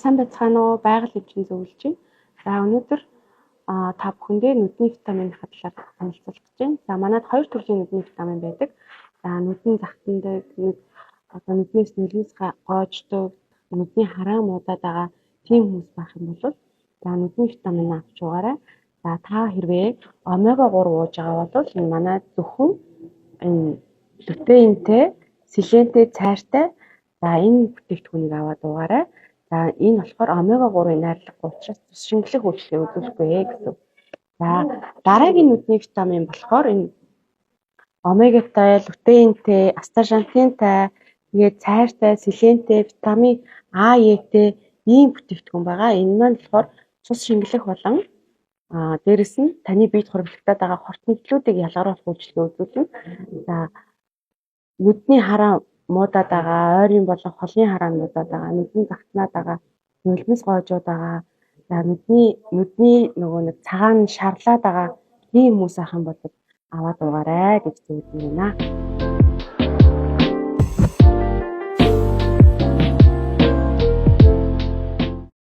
Сайн байцгаана уу? Байгаль эмчин зөвлөж байна. За, өнөөдөр та бүхэндээ нүдний витамины талаар танилцуулах гэж байна. За, манайд хоёр төрлийн нүдний витамин байдаг. За, нүдэн захтандаг, одоо нүднээс нулимс гоождог, нүдний хараа муудаад байгаа тийм хүмүүс байх юм бол за, нүдний витамин авч уугаарай. За, та хэрвээ омега 3 ууж байгаа бол энэ манай зөвхөн энэ лютеинтэй, селентэй, цайртай, за, энэ бүтээгдэхүүнийг аваад уугаарай. За, энэ болохоор омега 3-ын найрлагагүй учраас цус шингэлэх үйлчилгээ үзүүлэхгүй гэсэн. За, дараагийн нүдний витамин болохоор энэ омегатай, лютеинтэй, астажантинтай, тэгээд цайртай, селентэй, витамин А, Е-тэй ийм бүтээгдэхүүн байгаа. Энэ маань болохоор цус шингэлэх болон дээрэс нь таны биед хуримтлагдаад байгаа хорт мэдлүүдийг ялгаруулах үйлчилгээ үзүүлнэ. За, нүдний хараа муудаад байгаа, ойрын болон холын хараа муудаад байгаа, нүдэн загтнаад байгаа, нулимс гоожоод байгаа, за, нүдний нөгөө нэг цагаан шарлаад байгаа ийм хүмүүс ах юм бол аваад уугаарай гэж зөвлөмөр байна.